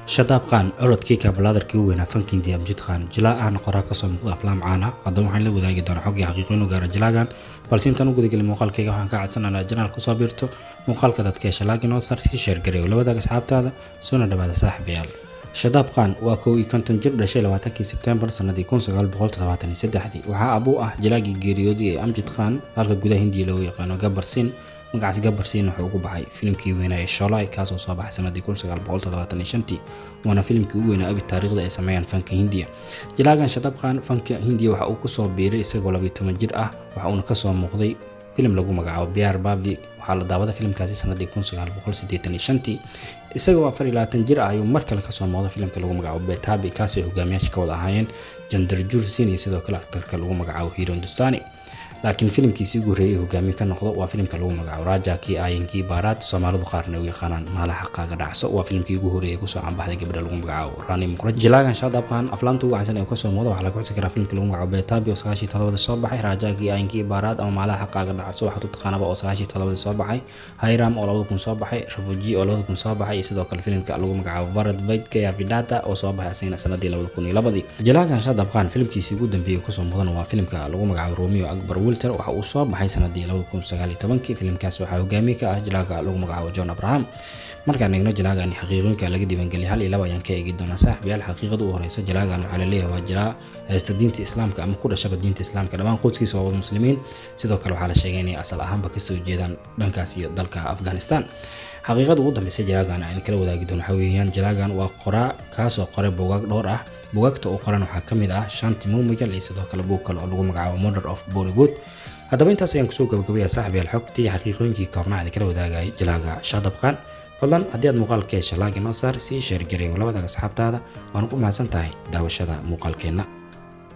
Shadaab Khan, orodkii kabalaadarkii u weynaa fanka Hindiya Amjad Khan, jilaa ahna qoraa kasoo muuqda aflaam caan ah. Haddaba waxaan la wadaagi doonaa xog iyo xaqiiqo inuu gaaro jilaagan. Balse intaan u gudagelin muuqaalkayga, waxaan ka codsanaynaa channel kusoo biirto, muuqaalka dadka hesha like inoo saar, sii share gareeyo, la wadaag asxaabtaada, soona dhawaada saaxiibayaal. Shadaab Khan waa 51 jir, dhashay 20-kii Sebtembar sanadii 1973-dii. Waxaa abuu ah jilaagii geeriyooday ee Amjad Khan, halka gudaha Hindiya loogu yaqaano Gabbar Singh. Magacaas Gabbar Singh wuxuu ugu baxay filimkii weynaa ee Sholay, kaasoo soo baxay sanadii 1975-tii, waana filimkii ugu weynaa abid taariikhda ay sameeyaan fanka Hindiya. Jilaagan Shadaab Khan fanka Hindiya waxa uu kusoo biiray isagoo 12 jir ah, waxa uuna kasoo muuqday filim lagu magacaabo Pyar Bhavi. Waxaa la daawaday filimkaasi sanadii 1985-tii. Isagoo 24 jir ah ayuu mar kale kasoo muuqday filimka lagu magacaabo Betabi, kaasoo hogaamiyaasha ka wada ahaayeen Chandrachur Singh iyo sidoo kale aktarka lagu magacaabo Hero Hindustani. Laakiin filimkiisii ugu horreeyay hogaamiye ka noqdo waa filimka lagu magacaabo Raja Ki Aayenge Baaraat, Soomaalidu qaarna u yaqaanaan Maala Xaqaaga Dhacso. Waa filimkii ugu horreeyay kusoo canbaxday gabadha lagu magacaabo Rani Muqraj. Jilaagan Shadaab Khan aflaamta ugu caansan ee kasoo muuqda waxaa laga xusi karaa filimka lagu magacaabo Betabi oo 97-dii soo baxay, Raja Ki Aayenge Baaraat ama Maalaha Xaqaaga Dhacso waxaad u taqaanaba oo 97-dii soo baxay, Hayram oo 2000 soo baxay, Refugee oo 2000 soo baxay iyo sidoo kale filimka lagu magacaabo Bharat Vidh Gaya Vidhata oo soo baxay asagana sanadii 2002-dii. Jilaagan Shadaab Khan filimkiisii ugu dambeeyay kasoo muuqdana waa filimka lagu magacaabo Romeo Akbar Walter. Waxa uu soo baxay sanadii 2019-kii. Filimkaas waxaa hogaamiye ka ah jilaaga lagu magacaabo John Abraham. Markaan eegno jilaagan, xaqiiqooyinka laga diiwaangeliyay hal iyo laba ayaan ka eegi doonaa saaxibayaal. Xaqiiqada u horeysa, jilaagan waxaa laleeyahay waa jilaa haysta diinta Islaamka ama ku dhashaba diinta Islaamka. Dhammaan qoyskiisa waa wada Muslimiin. Sidoo kale waxaa la sheegay inay asal ahaanba kasoo jeedaan dhankaas iyo dalka Afghanistan. Xaqiiqada ugu dambeysay jilaagan aan kala wadaagi doono waxaa weeyaan, jilaagan waa qoraa kaasoo qoray buugaag dhowr ah. Buugaagta uu qoran waxaa ka mid ah Shanti Mumigal iyo sidoo kale buug kale oo lagu magacaabo Murder of Bollywood. Haddaba intaas ayaan kusoo gabagabaya saaxibayaal xogtii xaqiiqooyinkii koobnaa idin kala wadaagayay jilaaga Shadaab Khan. Fadlan haddii aad muuqaalka hesha, like inoo saar, sii share gareeyo labadaga asxaabtaada. Waana ku mahadsan tahay daawashada muuqaalkeenna.